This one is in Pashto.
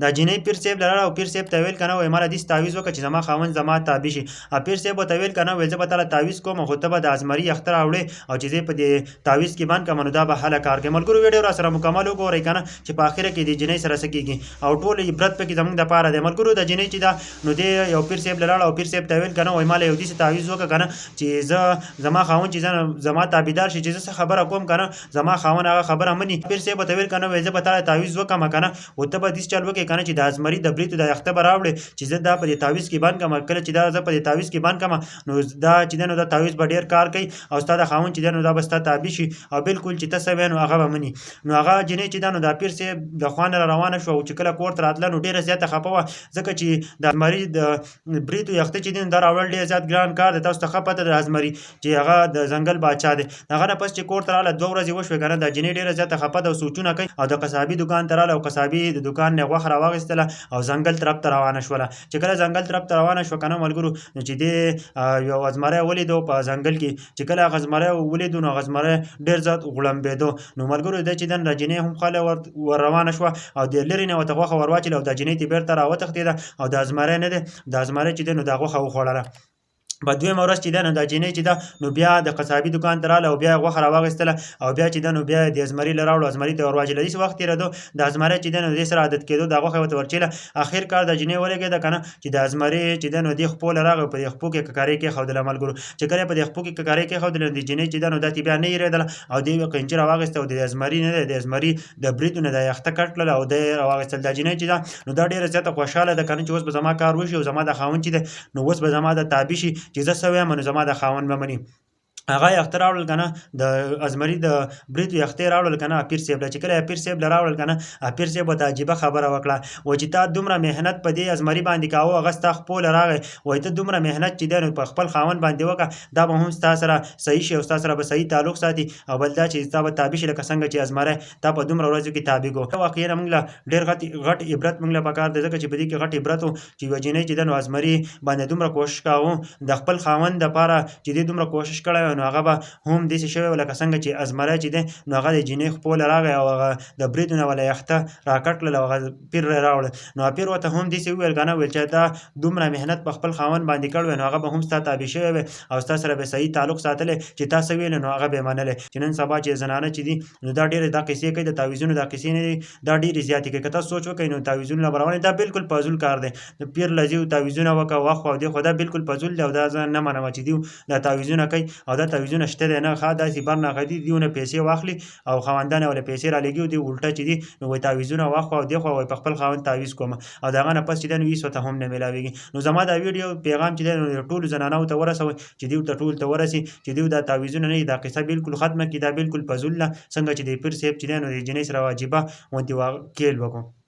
دا جینۍ پیر صیب له لاړه او پیر صیب ته ویل کنه وای ماله دیس تعویذ وکه چې زما خاوند زما تابع شي. او پیر صیب ورته ویل کنه ویل زه به تاله تعویذ کوم خو ته به د ازمري اختر راوړې او چې زه په دې تعویذ کې بند کړم نو دا به هله کار کوي. ملګرو ویډیو را سره مکمل وګورئ کنه چې په اخره کې دې جینۍ سره څه کیږي او ټول عبرت پکې زمونږ د پاره دی. ملګرو دا جینۍ چې ده نو دې یو پیر صیب له لاړه او پیر صیب ته ویل کنه وای ماله یو دیس تعویذ وکه کنه چې زه زما خاوند چې زما تابعدار شي چې زه څه خبره کوم کنه زما خاوند هغه خبره مني. پیر صیب ورته ویل کنه ویل زه به تاله تعویذ وکم کنه او ته به داسې چل وکړې کنه چې د ازمري د بریتو دا یخته به راوړې چې زه دا په دې تعویذ کې بند کړم. کله چې دا زه په دې تعویذ کې بند کړم نو دا چې دی نو دا تعویذ به ډېر کار کوي او ستا د خاوند چې دی نو دا به ستا تابع شي او بالکل چې ته څه وایې نو هغه به مني. نو هغه جینۍ چې ده نو دا پیر صاحب د خوا نه روانه شوه او چې کله کور ته راتله نو ډېره زیاته خفه وه ځکه چې د ازمري د بریتو یخته چې دی نو دا راوړل ډېر زیات ګران کار دی. تاسو ته ښه پته ده ازمري چې هغه د ځنګل باچا دی. هغه نه پس چې کور ته راغله دوه ورځې وشوې کنه دا جینۍ ډېره زیاته خفه ده او سوچونه کوي او د قصابي دوکان ته راغله او قصابي د دوکان نه غوښه راواخیستله او ځنګل طرف ته روانه شوله. چې کله ځنګل طرف ته روانه شوه کنه ملګرو نو چې دې یو ازمری ولیدو په ځنګل کې. چې کله هغه زمری ولیدو نو هغه زمری ډېر زیات غړمبېدو. نو ملګرو دی چې ده دا جینۍ هم خاله ور روانه شوه او د لرې نه ورته غوښه ورواچوله او دا جینۍ ترې بېرته راوتښتېده او د ازمری نه دی د ازمری چې دی نو دا غوښه وخوړله. په دویمه ورځ چې ده نو دا جینۍ چې ده نو بیا د قصابي دوکان ته راغله او بیا یې غوښه راواخیستله او بیا چې ده نو بیا یې د ازمري له راوړو ازمري ته یې ورواچوله. داسې وخت تېرېدو د ازمری چې ده نو دې سره عادت کېدو دا غوښه یې ورته ورچېله. اخر کار دا جینۍ ولګېده که نه چې د ازمري چې ده نو دې خپو له راغی په دې خپو کې ککرۍ کېښودله. ملګرو چې کله یې په دې خپو کې ککرۍ کېښودله نو د جینۍ چې ده نو دا ترې بیا نه هېرېدله او دې یوه قینچي راواخیسته او د ازمري نه دی د ازمري د بریتو نه دا یخته کټ کړله او دی یې راواخیستل. دا جینۍ چې ده نو دا ډېره زیاته خوشحاله ده که نه چې اوس به زما کار وشي او زما د خاوند چې دی نو اوس به زما د تابع شي چې زه څه وایم نو زما د خاوند به مني. هغه یخته راوړل کنه د ازمري د بریتو یخته راوړل کنه پیر صاحب له چې کله پیر صاحب له راوړل کنه پیر صاحب ورته عجیبه خبره وکړه و چې تا دومره محنت په دې ازمري باندې کاوه هغه ستا خپو له راغی وای ته دومره محنت چې دی نو په خپل خاوند باندې وکړه دا به هم ستا سره صحیح شي او ستا سره به صحیح تعلق ساتي او بل دا چې ستا به تابع شي لکه څنګه چې ازمری تا په دومره ورځو کې تابع کو. واقعا موږ له ډېر غټ غټ عبرت موږ له پکار دی ځکه چې په دې کې غټ عبرت و چې یوه جینۍ چې ده نو ازمري باندې دومره کوشش کاوه د خپل خاوند دپاره چې دې دومره کوشش کړی وای نو هغه به هم داسې شوی و لکه څنګه چې ازمری چې دی نو هغه د جینۍ خپو له راغی او هغه د بریدو نه وله یخته راکټ کړل او هغه پیر یې راوړل. نو پیر ورته هم داسې وویل که نه ویل چې دا دومره محنت په خپل خاوند باندې کړی وای نو هغه به هم ستا تابع شوی وای او ستا سره به صحیح تعلق ساتلی چې تا څه ویل نو هغه به یې منلی. چې نن سبا چې زنانه چې دي نو دا ډېرې دا قصې کوي د تعویذونو دا قصې نه دي دا ډېرې زیاتې کوي. که تاسو سوچ وکړئ نو تعویذونه له روانې دا بالکل فضول کار دی. د پیر لځي تعویذونه وکړه واخوا او دې خو دا بالکل فضول دی او دا زه نه منم چې دیو دا تعویذونه کوي او دا تعویذونه شته دی نه ښه داسې بر نه غدي دیو نه پیسې واخلي او خاوندان یې ول پیسې را لېږي او دی الټه چې دي نو وایي تعویذونه واخوا او دې خوا وایي په خپل خاوند تعویذ کوم او د هغه نه پس چې دی نو هیڅ ورته هم نه میلاویږي. نو زما دا ویډیو پیغام چې دی نو ټولو زنانو ته ورسوئ چې دیو ته ټول ته ورسي چې دیو دا تعویذونه نه دا قصه بالکل ختمه کړي دا بالکل فضول ده. څنګه چې د پیر صاحب چې دی نو د جینۍ سره عجیبه غوندې کیل وکړو.